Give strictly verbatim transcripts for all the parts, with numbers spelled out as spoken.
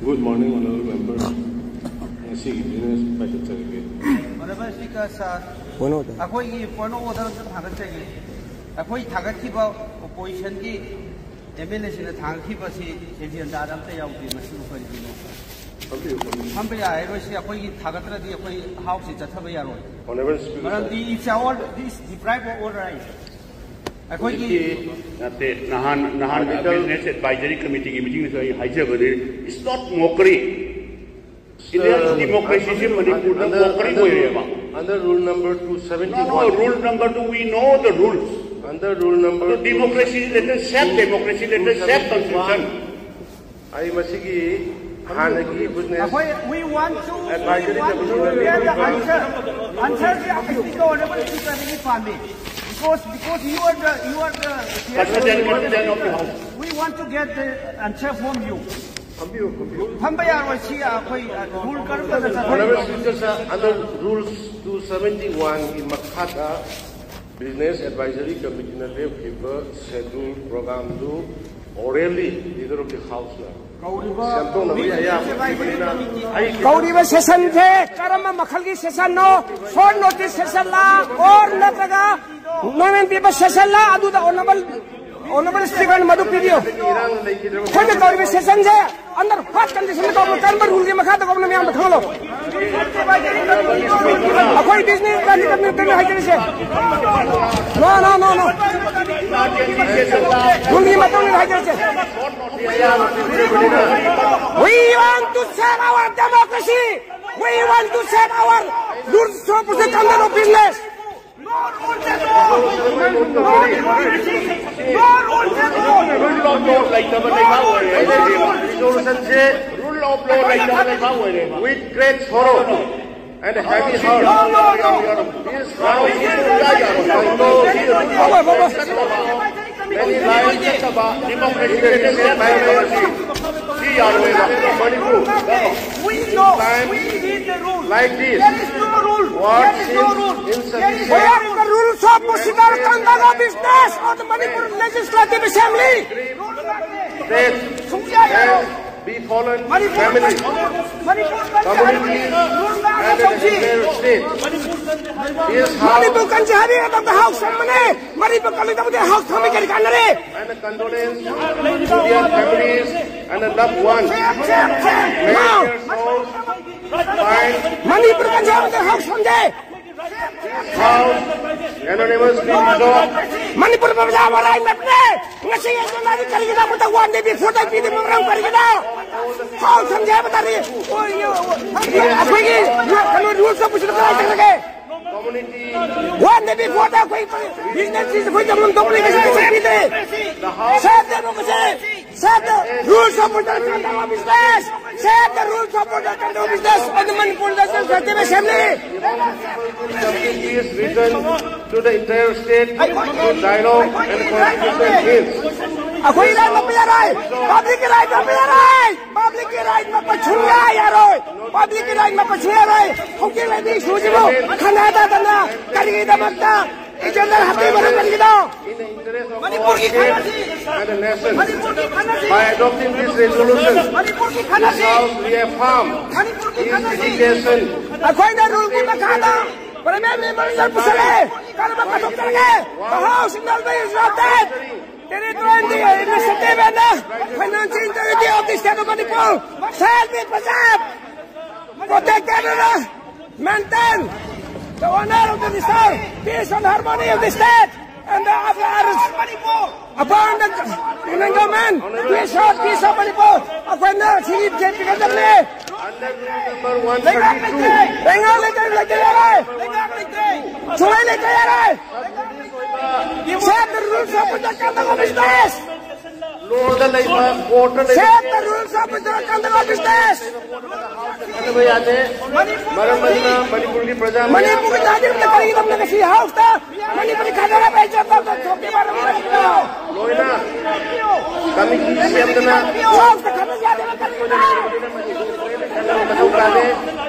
Good morning, honorable member. ꯉꯁꯤꯒꯤ business ꯄꯥꯏꯈꯠꯆꯔꯒꯦ꯫ Honorable Speaker, sir, ꯑꯩꯈꯣꯏꯒꯤ point of order ꯑꯝꯇ ꯊꯥꯡꯒꯠꯆꯒꯦ꯫ ꯑꯩꯈꯣꯏ ꯊꯥꯡꯒꯠꯈꯤꯕ oppositionꯒꯤ MLAꯁꯤꯡꯅ ꯊꯥꯡꯒꯠꯈꯤꯕꯁꯤ agenda ꯑꯝꯇ ꯌꯥꯎꯗꯦ꯫ ꯃꯁꯤꯕꯨ ꯀꯔꯤꯒꯤꯅꯣ? ꯐꯝꯕꯤꯌꯨ, ꯐꯝꯕꯤꯌꯨ꯫ ꯐꯝꯕ ꯌꯥꯔꯔꯣꯏ꯫ ꯁꯤ ꯑꯩꯈꯣꯏꯒꯤ ꯊꯥꯡꯒꯠꯇ꯭ꯔꯗꯤ ꯑꯩꯈꯣꯏ Houseꯁꯤ ꯆꯠꯊꯕ ꯌꯥꯔꯣꯏ꯫ Honorable Speaker, ꯃꯔꯝꯗꯤ it's our, this deprive of our rights꯫ ꯑꯩꯈꯣꯏꯒꯤ ꯍꯧꯖꯤꯛꯀꯤ ꯅꯠꯇꯦ, ꯅꯍꯥꯟ, ꯅꯍꯥꯟ Article Business Advisory Committeeꯒꯤ meetingꯗꯁꯨ ꯑꯩ ꯍꯥꯏꯖꯕꯅꯤ, it's not mockery. Indian democracyꯁꯤ ꯃꯅꯤꯄꯨꯔꯗ under, mockery under, ꯑꯣꯏꯔꯦꯕ꯫ Under rule number two seventy-one. No, no, rule number two, we know the rules. Under rule number ꯑꯗꯨ democracy, let us have democracy, let us have constitution. ꯑꯩ ꯃꯁꯤꯒꯤ ꯍꯥꯟꯅꯒꯤ business ꯑꯩꯈꯣꯏ, we want to, we advisory want to committee hear the answer. Answerꯁꯤ Speaker, Honorable Speakerꯗꯒꯤ ꯄꯥꯝꯃꯤ꯫ Because, because you are the, you are the Custodian, custodian of the House. We want to get the answer from you. ꯐꯝꯕꯤꯌꯨ, ꯐꯝꯕꯤꯌꯨ꯫ ꯐꯝꯕ ꯌꯥꯔꯣꯏ꯫ ꯁꯤ ꯑꯩꯈꯣꯏ, ꯑ, rule ꯀꯔꯝꯕꯗ ꯆꯠꯊꯔꯤꯅꯣ? Honorable Speaker, sir, under rules two seventy-oneꯒꯤ ꯃꯈꯥꯗ Business Advisory Committeeꯅ ꯂꯦꯞꯈꯤꯕ schedule programꯗꯨ orally Leader of the Houseꯅ ꯀꯧꯔꯤꯕ ꯁꯦꯝꯗꯣꯛꯅꯕꯒꯤ ꯑꯌꯥꯕ ꯄꯤꯕꯅꯤꯅ ꯑꯩ ꯀꯧꯔꯤꯕ sessionꯁꯦ ꯀꯔꯝꯕ ꯃꯈꯜꯒꯤ sessionꯅꯣ? Short notice sessionꯂ or ꯅꯠꯇ꯭ꯔꯒ ꯅꯣꯔꯃꯦꯜ ꯄꯤꯕ sessionꯂ? ꯑꯗꯨꯗ Honorable, Honorable Speakerꯅ ꯃꯗꯨ ꯄꯤꯕꯤꯌꯨ꯫ ꯑꯩꯈꯣꯏꯅ ꯇꯧꯔꯤꯕ sessionꯁꯦ under what conditionꯗ ꯀꯧꯕꯅꯣ, ꯀꯔꯝꯕ ruleꯒꯤ ꯃꯈꯥꯗ ꯀꯧꯕꯅꯣ ꯃꯌꯥꯝꯗ ꯈꯪꯍꯜꯂꯣ꯫ ꯑꯩꯈꯣꯏ business ꯀꯔꯤ ꯀꯔꯤ ꯀꯔꯤ ꯍꯥꯏꯖꯔꯤꯁꯦ? No, no, no, no. Ruleꯒꯤ ꯃꯇꯨꯡ ꯏꯟꯅ ꯍꯥꯏꯖꯔꯤꯁꯦ꯫ We want to save our democracy. We want to save our rules of procedure under of business. No rules at all. No rules at all. No rules at all. Rule of law ꯂꯩꯇꯕ ꯂꯩꯕꯥꯛ ꯑꯣꯏꯔꯦ꯫ Resolutionꯁꯦ rule of law ꯂꯩꯇꯕ ꯂꯩꯕꯥꯛ ꯑꯣꯏꯔꯦꯕ꯫ With great sorrow and heavy heart, no, no, no. This House ꯁꯨꯡꯌꯥ ꯌꯥꯔꯣꯏ꯫ ꯕꯥꯕꯥ, ꯕꯥꯕꯥ꯫ Many lives ꯆꯠꯇꯕ democracy ꯁꯤ ꯌꯥꯔꯣꯏꯕ꯫ Manipur We know. Time We need the rule. Like this. There is no rule. What There is no seems rule. There is no rule. Where is the rules of procedure conduct of business of the Manipur Legislative Assembly? Rule ꯅꯠꯇꯦ꯫ That ꯁꯨꯡꯌꯥ ꯌꯥꯔꯣꯏ꯫ Befallen families, communities, and an entire state. This House Manipur ꯀꯟꯁꯦ ꯍꯥꯏꯕ ꯃꯇꯝꯗ house ꯊꯝꯕꯅꯦ꯫ Manipur ꯀꯜꯂꯣꯏꯗꯕꯗ house ꯊꯝꯕ ꯀꯔꯤ ꯀꯥꯟꯅꯔꯦ? And a condolence to their families and a loved ones. May their souls find Manipur ꯀꯟꯁꯦ ꯍꯥꯏꯕꯗ ꯍꯥꯎꯁ ꯊꯝꯗꯦ꯫ House unanimously resolved. ꯃꯅꯤꯄꯨꯔ ꯄ꯭ꯔꯖꯥ ꯃꯔꯥꯏ ꯅꯠꯇꯦ꯫ ꯉꯁꯤ ꯑꯦꯖꯦꯟꯗꯥꯗꯤ ꯀꯔꯤꯒꯤꯅꯣ? ꯑꯃꯇ ꯋꯥꯟ ꯗꯦ ꯕꯤꯐꯣꯔꯗ ꯄꯤꯗꯕ ꯃꯔꯝ ꯀꯔꯤꯒꯤꯅꯣ? ꯍꯥꯎ ꯊꯝꯖꯦ ꯍꯥꯏꯕ ꯇꯥꯔꯦ꯫ ꯑꯩꯈꯣꯏꯒꯤ ꯀꯩꯅꯣ ꯔꯨꯜꯁ ꯑꯣꯐ ꯄ꯭ꯔꯣꯁꯤꯖꯔ ꯀꯗꯥꯏ ꯆꯠꯈ꯭ꯔꯒꯦ? ꯋꯥꯟ ꯗꯦ ꯕꯤꯐꯣꯔꯗ ꯑꯩꯈꯣꯏ ꯕꯤꯖꯤꯅꯦꯁ ꯑꯩꯈꯣꯏ ꯆꯪꯐꯝ ꯊꯣꯛꯄ ꯂꯩꯇꯦ꯫ ꯄꯤꯗꯦ꯫ ꯁꯦꯞ democracy. Set the rules of order and conduct of business. Set the rules of order and conduct of business of the Manipur National Executive Assembly. Peace return to the entire state through dialogue and constitutional means. ꯑꯩꯈꯣꯏ ꯏꯔꯥꯏ ꯃꯄꯤ ꯑꯔꯥꯏ, ꯄꯕ꯭ꯂꯤꯛꯀꯤ right ꯃꯄꯤ ꯑꯔꯥꯏ, ꯄꯕ꯭ꯂꯤꯛꯀꯤ right ꯃꯄ ꯁꯨꯡꯌꯥ ꯌꯥꯔꯣꯏ, ꯄꯕ꯭ꯂꯤꯛꯀꯤ right ꯃꯄ ꯁꯨꯡꯌꯥ ꯌꯥꯔꯣꯏ꯫ ꯍꯧꯖꯤꯛ ꯂꯩꯔꯤ ꯏꯁꯨꯁꯤꯕꯨ ꯈꯟꯅꯗꯗꯅ ꯀꯔꯤꯒꯤꯗꯃꯛꯇ ꯏꯖꯦꯟꯗꯔ ꯍꯥꯞꯄꯤꯕꯅꯣ ꯀꯔꯤꯒꯤꯅꯣ? ꯃꯅꯤꯄꯨꯔꯒꯤ ꯈꯟꯅꯁꯤ꯫ ꯃꯅꯤꯄꯨꯔꯒꯤ ꯈꯟꯅꯁꯤ꯫ ꯃꯅꯤꯄꯨꯔꯒꯤ ꯈꯟꯅꯁꯤ꯫ ꯑꯩꯈꯣꯏꯅ ꯔꯨꯜꯒꯤ ꯃꯈꯥꯗ ꯄ꯭ꯔꯥꯏꯃꯔꯤ ꯃꯤꯅꯤꯁꯇꯔ ꯄꯨꯁꯜꯂꯦ꯫ ꯀꯔꯝꯕ ꯀꯠꯊꯣꯛꯆꯔꯒꯦ? The House in the Name of the Territorial Initiative and the Financial Integrity of the State of Manipur shall be preserved, protected and maintain the honor of the resource, peace and harmony of the state and the others. Upon the Union Government, peace of, peace of Manipur. ꯑꯩꯈꯣꯏꯅ ꯁꯤꯒꯤ J ꯄꯤ ꯀꯟꯗꯕꯅꯦ꯫ Under rule number one thirty-two. ꯂꯩꯉꯥꯛ ꯂꯩꯇ ꯂꯩꯇ ꯌꯥꯔꯣꯏ꯫ ꯁꯨꯡꯂꯩ ꯂꯩꯇ ꯌꯥꯔꯣꯏ꯫ Set the rules of conduct of business. Load ꯂꯩꯕ, ꯀꯣꯔꯠꯇ ꯂꯩꯕ꯫ Set the rules of the conduct of business. ꯈꯟꯅꯕ ꯌꯥꯗꯦ꯫ ꯃꯔꯝ ꯑꯗꯨꯅ ꯃꯅꯤꯄꯨꯔꯒꯤ ꯄ꯭ꯔꯖꯥ ꯃꯌꯥꯝ ꯃꯅꯤꯄꯨꯔꯒꯤ ꯇꯥꯗꯤ ꯑꯝꯇ ꯀꯔꯤꯒꯤꯗꯃꯛꯇ ꯉꯁꯤ ꯍꯥꯎꯁꯇ ꯃꯅꯤꯄꯨꯔꯒꯤ ꯈꯟꯅꯔꯕ ꯑꯩ ꯆꯠꯄ ꯑꯝꯇ ꯊꯣꯛꯀꯦ ꯃꯔꯝ ꯑꯗꯨꯅ ꯂꯣꯏꯅ ꯀꯃꯤꯇꯤ ꯁꯦꯝꯗꯅ ꯍꯥꯎꯁꯇ ꯈꯟꯅ ꯌꯥꯗꯕ ꯀꯔꯤꯒꯤꯅꯣ? ꯃꯊꯧ ꯇꯥꯗꯦ꯫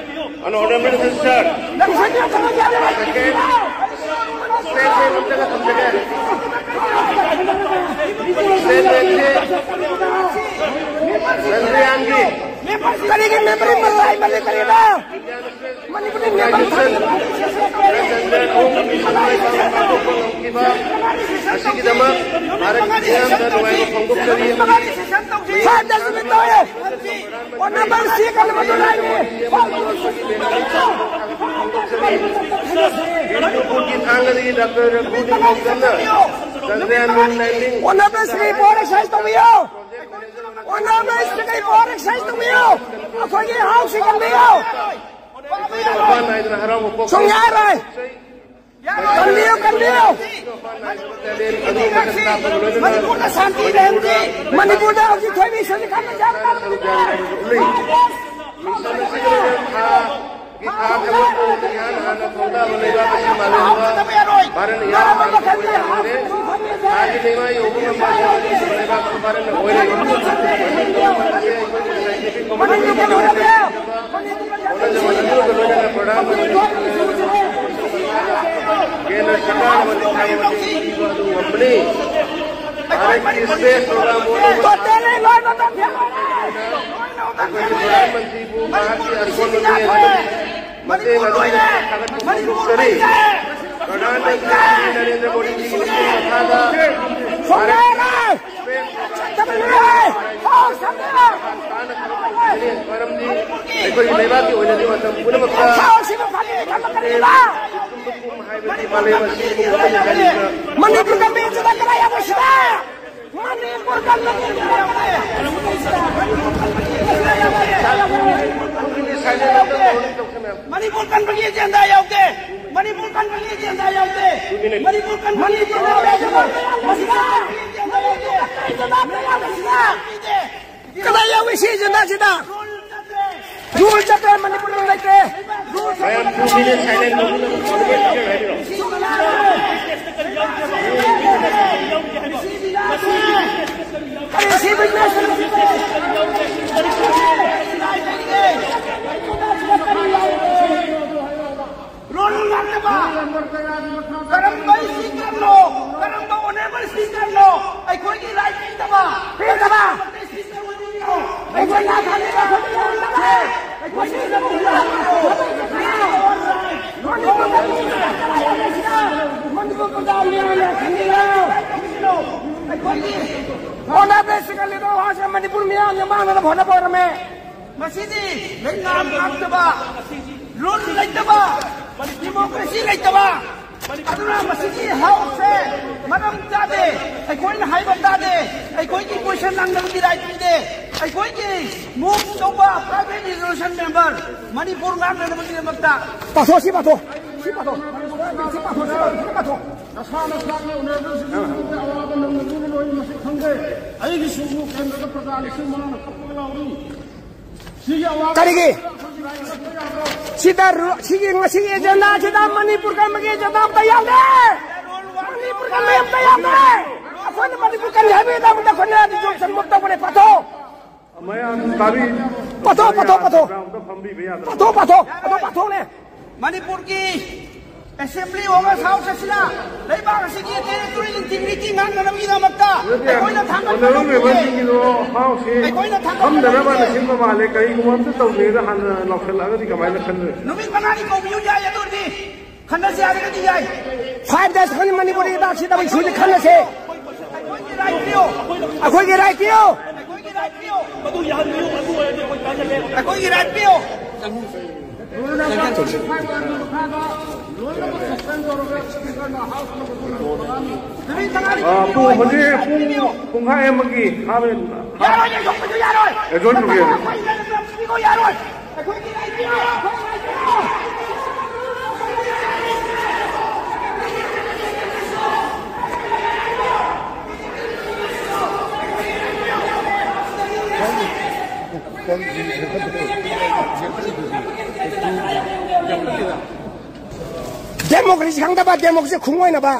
Honorable Minister, ꯅꯪ ꯁꯣꯏꯗꯅ ꯈꯟꯅ ꯌꯥꯗꯕ ꯀꯔꯤꯒꯤꯅꯣ? Statement ꯑꯝꯇꯒ ꯊꯝꯖꯒꯦ꯫ Statement ꯁꯦ ꯆꯟꯗ꯭ꯔꯌꯥꯟꯒꯤ ꯀꯔꯤꯒꯤ ꯃꯦꯃꯣꯔꯤ ꯃꯂꯥꯏ ꯃꯅꯤ ꯀꯔꯤꯅꯣ? ꯃꯅꯤꯄꯨꯔꯤ ꯃꯦꯃꯣꯔꯤ ꯆꯟꯗ꯭ꯔꯌꯥꯟ ꯑꯍꯨꯝ ꯃꯤꯁꯟ ꯃꯥꯏ ꯄꯥꯛꯅ ꯄꯥꯡꯊꯣꯛꯄ ꯉꯝꯈꯤꯕ ꯑꯁꯤꯒꯤꯗꯃꯛ ꯚꯥꯔꯠꯀꯤ ꯃꯤꯌꯥꯝꯗ ꯅꯨꯡꯉꯥꯏꯕ ꯐꯣꯡꯗꯣꯛꯆꯔꯤ ꯑꯃꯗꯤ ꯁꯥꯟꯇ ꯁꯨꯃꯤꯠ ꯇꯧꯋꯦ꯫ ꯑꯣꯟꯅꯕ ꯁꯤ ꯀꯟꯕ ꯃꯂꯥꯏꯅꯤ꯫ ꯃꯅꯤꯄꯨꯔꯒꯤ ꯊꯥꯡꯒꯗꯒꯤ ꯗꯥꯛꯇꯔ ꯔꯘꯨ ꯅꯤꯡꯊꯧꯖꯝꯅ ꯆꯟꯗ꯭ꯔꯌꯥꯟ ꯃꯨꯟ ꯂꯦꯟꯗꯤꯡ ꯑꯣꯟꯅꯕ ꯁ꯭ꯔꯤ ꯄꯣꯔ ꯑꯦꯛꯁꯔꯁꯥꯏꯁ ꯇꯧꯕꯤꯌꯣ꯫ ꯑꯣꯟꯅꯕ ꯁ꯭ꯔꯤ ꯄꯣꯔ ꯑꯦꯛꯁꯔꯁꯥꯏꯁ ꯇꯧꯕꯤꯌꯣ꯫ ꯑꯩꯈꯣꯏꯒꯤ ꯍꯥꯎꯁꯤ ꯀꯟꯕꯤꯌꯣ꯫ ꯃꯄꯥꯟ ꯅꯥꯏꯗꯅ ꯍꯔꯥꯎꯕ ꯄꯣꯛꯄ ꯁꯨꯡꯌꯥ ꯌꯥꯔꯣꯏ꯫ ꯀꯟꯕꯤꯌꯨ, ꯀꯟꯕꯤꯌꯨ꯫ ꯃꯅꯤꯄꯨꯔꯗ ꯁꯥꯟꯇꯤ ꯂꯩꯍꯟꯁꯤ꯫ ꯃꯅꯤꯄꯨꯔꯗ ꯍꯧꯖꯤꯛ ꯊꯣꯏꯕꯤ ꯁꯖꯤꯈꯥꯟꯅ ꯌꯥꯝ ꯀꯟꯅ ꯃꯤꯡꯆꯜ ꯑꯁꯤꯒꯤ ꯊꯥꯒꯤ ꯊꯥ ꯈꯥꯏꯗꯣꯛꯄ ꯏꯍꯥꯟ ꯍꯥꯟꯅ ꯈꯣꯡꯗꯥꯕ ꯂꯩꯕꯥꯛ ꯑꯁꯤ ꯃꯥꯂꯦꯝꯗ ꯚꯥꯔꯠꯅ ꯏꯍꯥꯟ ꯍꯥꯟꯅ ꯑꯣꯏꯅ ꯐꯪꯂꯦ꯫ ꯊꯥꯒꯤ ꯂꯩꯃꯥꯏ ꯌꯧꯕ ꯉꯝꯕ ꯑꯁꯤ ꯂꯩꯕꯥꯛ ꯚꯥꯔꯠꯅ ꯑꯣꯏꯔꯦ꯫ ꯃꯅꯤꯄꯨꯔ ꯀꯟꯕꯤꯌꯨ꯫ ꯍꯣꯠꯅꯖꯃꯟ ꯑꯗꯨꯒ ꯂꯣꯏꯅꯅ ꯄ꯭ꯔꯙꯥꯟ ꯃꯟꯇ꯭ꯔꯤ ꯀꯦꯟꯗ꯭ꯔ ꯁꯔꯀꯥꯔꯅ ꯃꯇꯤꯛ ꯆꯥꯕ ꯃꯇꯦꯡ ꯄꯤꯕ ꯑꯗꯨ ꯉꯝꯕꯅꯤ꯫ ꯚꯥꯔꯠꯀꯤ ꯁ꯭ꯄꯦꯁ ꯄ꯭ꯔꯣꯒ꯭ꯔꯥꯝ ꯑꯣꯜꯂꯕ ꯇꯣꯇꯦꯜꯂꯤ ꯂꯣꯏ ꯃꯇꯝ ꯍꯦꯜꯂꯦ꯫ ꯑꯩꯈꯣꯏꯒꯤ ꯄ꯭ꯔꯙꯥꯟ ꯃꯟꯇ꯭ꯔꯤꯕꯨ ꯃꯍꯥꯛꯀꯤ ꯑꯁꯣꯟꯕ ꯃꯤ ꯑꯗꯨ ꯃꯇꯦꯡ ꯑꯗꯨꯒꯤꯗꯃꯛ ꯊꯥꯒꯠꯄ ꯐꯣꯡꯗꯣꯛꯆꯔꯤ꯫ ꯄ꯭ꯔꯙꯥꯟ ꯃꯟꯇ꯭ꯔꯤ ꯁ꯭ꯔꯤ ꯅꯔꯦꯟꯗ꯭ꯔ ꯃꯣꯗꯤꯖꯤꯒꯤ ꯂꯨꯆꯤꯡ ꯃꯈꯥꯗ ꯚꯥꯔꯠ ꯁ꯭ꯄꯦꯁ ꯃꯔꯝꯗꯤ ꯑꯩꯈꯣꯏꯒꯤ ꯂꯩꯕꯥꯛꯀꯤ ꯑꯣꯏꯅꯗꯤ ꯃꯇꯝ ꯄꯨꯝꯅꯃꯛꯇ ꯍꯥꯏꯕꯗꯤ ꯃꯥꯂꯦꯝ ꯑꯁꯤ ꯃꯅꯤꯄꯨꯔ ꯀꯟꯕꯤꯁꯤꯗ ꯀꯗꯥꯏ ꯌꯥꯎꯕꯁꯤꯗ? ꯃꯅꯤꯄꯨꯔ ꯀꯟꯕꯤꯁꯤꯗ ꯌꯥꯎꯕꯁꯤꯗ? ꯃꯅꯤꯄꯨꯔ ꯀꯟꯕꯒꯤ ꯑꯦꯖꯦꯟꯗꯥ ꯌꯥꯎꯗꯦ꯫ ꯃꯅꯤꯄꯨꯔ ꯀꯟꯕꯒꯤ ꯑꯦꯖꯦꯟꯗꯥ ꯌꯥꯎꯗꯦ꯫ ꯃꯅꯤꯄꯨꯔ ꯀꯟꯕꯒꯤ ꯑꯦꯖꯦꯟꯗꯥ ꯌꯥꯎꯗꯦ꯫ ꯃꯁꯤꯗ ꯀꯗꯥꯏ ꯌꯥꯎꯗꯦ? ꯀꯗꯥꯏ ꯌꯥꯎꯏ ꯁꯤ ꯑꯦꯖꯦꯟꯗꯥꯁꯤꯗ? ꯔꯨꯜ ꯆꯠꯇꯦ, ꯃꯅꯤꯄꯨꯔꯗ ꯂꯩꯇꯦ꯫ ꯃꯌꯥꯝ two minute silent ꯇꯧꯕꯤꯅꯕ ꯍꯥꯏꯕꯤꯔꯣ꯫ ꯀꯔꯤ ꯁꯤ business? ꯔꯣꯜ ꯂꯥꯛꯇꯕ꯫ ꯀꯔꯝꯕ ꯁ꯭ꯄꯤꯀꯔꯅꯣ? ꯀꯔꯝꯕ ꯑꯣꯅꯔꯦꯕꯜ ꯁ꯭ꯄꯤꯀꯔꯅꯣ ꯑꯩꯈꯣꯏꯒꯤ ꯔꯥꯏꯠ ꯄꯤꯗꯕ? ꯄꯤꯗꯕ꯫ ꯁ꯭ꯄꯤꯀꯔ ꯑꯣꯏꯕꯤꯔꯣ꯫ ꯑꯣꯅꯔꯦꯕꯜ ꯁ꯭ꯄꯤꯀꯔ, ꯂꯤꯗꯔ ꯍꯥꯎꯁꯁꯦ ꯃꯅꯤꯄꯨꯔ ꯃꯤꯌꯥꯝꯅ ꯃꯥꯡꯅꯅꯕ ꯍꯣꯠꯅꯕ ꯑꯣꯏꯔꯝꯃꯦ꯫ ꯃꯁꯤꯗꯤ ꯂꯩꯉꯥꯛ ꯉꯥꯛꯇꯕ, ꯔꯨꯜ ꯂꯩꯇꯕ, ꯗꯤꯃꯣꯀ꯭ꯔꯦꯁꯤ ꯂꯩꯇꯕ, ꯑꯗꯨꯅ ꯃꯁꯤꯒꯤ ꯍꯥꯎꯁꯁꯦ ꯃꯔꯝ ꯆꯥꯗꯦ꯫ ꯑꯩꯈꯣꯏꯅ ꯍꯥꯏꯕ ꯇꯥꯗꯦ꯫ ꯑꯩꯈꯣꯏꯒꯤ ꯀꯣꯏꯁꯟ ꯍꯪꯅꯕꯒꯤ ꯔꯥꯏꯠ ꯄꯤꯗꯦ꯫ ꯑꯩꯈꯣꯏꯒꯤ ꯃꯨꯚ ꯇꯧꯕ ꯄ꯭ꯔꯥꯏꯚꯦꯠ ꯔꯤꯖꯣꯂꯨꯁꯟ ꯃꯦꯝꯕꯔ ꯃꯅꯤꯄꯨꯔ ꯉꯥꯛꯅꯅꯕꯒꯤꯗꯃꯛꯇ꯫ ꯄꯥꯊꯣꯛ, ꯁꯤ ꯄꯥꯊꯣꯛ꯫ ꯁꯤ ꯄꯥꯊꯣꯛ꯫ ꯁꯤ ꯄꯥꯊꯣꯛ꯫ ꯁꯤ ꯄꯥꯊꯣꯛ꯫ ꯅꯁꯥ ꯅꯁꯥꯒꯤ ꯑꯣꯅꯔꯦꯕꯜꯁꯤꯡꯒꯤ ꯑꯋꯥꯕ ꯅꯪꯅ ꯂꯣꯏꯅ ꯂꯣꯏꯅ ꯃꯁꯛ ꯈꯪꯗꯦ꯫ ꯑꯩꯒꯤꯁꯨ ꯀꯦꯟꯗ꯭ꯔꯗ ꯄ꯭ꯔꯖꯥ ꯂꯤꯁꯤꯡ ꯃꯉꯥꯅ ꯀꯞꯄꯒ ꯂꯥꯎꯔꯤ꯫ ꯁꯤꯒꯤ ꯑꯋꯥꯕ ꯀꯔꯤꯒꯤ? ꯁꯤꯗ ꯔꯨ-, ꯁꯤꯒꯤ ꯉꯁꯤꯒꯤ ꯑꯦꯖꯦꯟꯗꯥꯁꯤꯗ ꯃꯅꯤꯄꯨꯔ ꯀꯟꯕꯒꯤ ꯑꯦꯖꯦꯟꯗꯥ ꯑꯝꯇ ꯌꯥꯎꯗꯦ꯫ ꯃꯅꯤꯄꯨꯔ ꯀꯟꯕꯒꯤ ꯑꯝꯇ ꯌꯥꯎꯗꯦ꯫ ꯑꯩꯈꯣꯏꯅ ꯃꯅꯤꯄꯨꯔ ꯀꯟꯕ ꯍꯥꯏꯕꯒꯤꯗꯃꯛꯇ ꯑꯩꯈꯣꯏꯅ ꯔꯤꯖꯣꯂꯨꯁꯟ ꯃꯨꯚ ꯇꯧꯕꯅꯦ꯫ ꯄꯥꯊꯣꯛ꯫ ꯃꯌꯥꯝ ꯇꯥꯕꯤ-, ꯄꯥꯊꯣꯛ, ꯄꯥꯊꯣꯛ, ꯄꯥꯊꯣꯛ꯫ ꯑꯝꯇ ꯐꯝꯕꯤꯕ ꯌꯥꯗ꯭ꯔꯕ? ꯄꯥꯊꯣꯛ, ꯄꯥꯊꯣꯛ꯫ ꯑꯗꯨ ꯄꯥꯊꯣꯛꯅꯦ꯫ ꯃꯅꯤꯄꯨꯔꯒꯤ ꯑꯦꯁꯦꯝꯕ꯭ꯂꯤ ꯑꯣꯐ ꯍꯥꯎꯁ ꯑꯁꯤꯅ ꯂꯩꯕꯥꯛ ꯑꯁꯤꯒꯤ ꯇꯦꯔꯤꯇꯣꯔꯤ ꯏꯟꯇꯤꯒ꯭ꯔꯤꯇꯤ ꯉꯥꯛꯅꯅꯕꯒꯤꯗꯃꯛꯇ ꯑꯗꯨꯗꯤ ꯑꯩꯈꯣꯏꯅ ꯊꯥꯡꯒꯠꯄ ꯑꯣꯅꯔꯦꯕꯜ ꯉꯝꯗꯦ꯫ ꯃꯦꯝꯕꯔꯁꯤꯡꯒꯤꯗꯣ ꯍꯥꯎꯁꯁꯤ ꯑꯩꯈꯣꯏꯅ ꯊꯥꯡꯒꯠꯄ ꯐꯝꯗꯅꯕꯅ ꯉꯝꯗꯦ꯫ ꯁꯤꯟꯕ ꯃꯥꯜꯂꯦ꯫ ꯀꯔꯤꯒꯨꯝꯕ ꯑꯝꯇ ꯇꯧꯗ꯭ꯔꯤꯉꯩꯗ ꯍꯥꯟꯅ ꯂꯥꯎꯁꯜꯂꯛꯑꯒꯗꯤ ꯀꯃꯥꯏꯅ ꯈꯟꯗꯣꯏꯅꯣ? ꯅꯨꯃꯤꯠ ꯃꯉꯥꯅꯤ ꯀꯧꯕꯤꯌꯨ ꯌꯥꯏ, ꯑꯗꯨ ꯑꯣꯏꯔꯗꯤ ꯈꯟꯅꯁꯦ ꯍꯥꯏꯔꯒꯗꯤ ꯌꯥꯏ꯫ ꯐꯥꯏꯚ ꯗꯦꯖ ꯈꯪꯉꯤ ꯃꯅꯤꯄꯨꯔꯒꯤ ꯍꯤꯗꯥꯛꯁꯤꯗ ꯑꯩꯈꯣꯏ ꯁꯨꯅꯤ ꯈꯟꯅꯁꯦ꯫ ꯑꯩꯈꯣꯏꯒꯤ ꯔꯥꯏꯠ ꯄꯤꯌꯨ꯫ ꯑꯩꯈꯣꯏꯒꯤ ꯔꯥꯏꯠ ꯄꯤꯌꯨ꯫ ꯑꯩꯈꯣꯏꯒꯤ ꯔꯥꯏꯠ ꯄꯤꯌꯨ꯫ ꯃꯗꯨ ꯌꯥꯍꯟꯕꯤꯌꯨ꯫ ꯑꯗꯨ ꯑꯣꯏꯔꯗꯤ ꯑꯩꯈꯣꯏ ꯇꯥꯖꯒꯦ꯫ ꯑꯩꯈꯣꯏꯒꯤ ꯔꯥꯏꯠ ꯄꯤꯌꯨ꯫ ꯅꯨꯃꯤꯠ ꯃꯉꯥꯅꯤ ꯑ, ꯄꯨꯡ ꯍꯧꯖꯤꯛ ꯄꯨꯡ ꯄꯨꯡꯈꯥꯏ ꯑꯃꯒꯤ ꯊꯥꯕ-, ꯌꯥꯔꯣꯏ, ꯌꯩꯊꯣꯛꯄꯁꯨ ꯌꯥꯔꯣꯏ꯫ ꯌꯩꯊꯣꯛꯄꯁꯨ ꯌꯥꯔꯣꯏ꯫ ꯑꯩꯈꯣꯏꯒꯤ ꯔꯥꯏꯠ ꯄꯤꯌꯨ꯫ ꯑꯩꯈꯣꯏꯒꯤ ꯔꯥꯏꯠ ꯄꯤꯌꯨ꯫ ꯗꯦꯃꯣꯀ꯭ꯔꯦꯁꯤ ꯈꯪꯗꯕ, ꯗꯦꯃꯣꯀ꯭ꯔꯦꯁꯤ ꯈꯣꯡ ꯑꯣꯏꯅꯕ꯫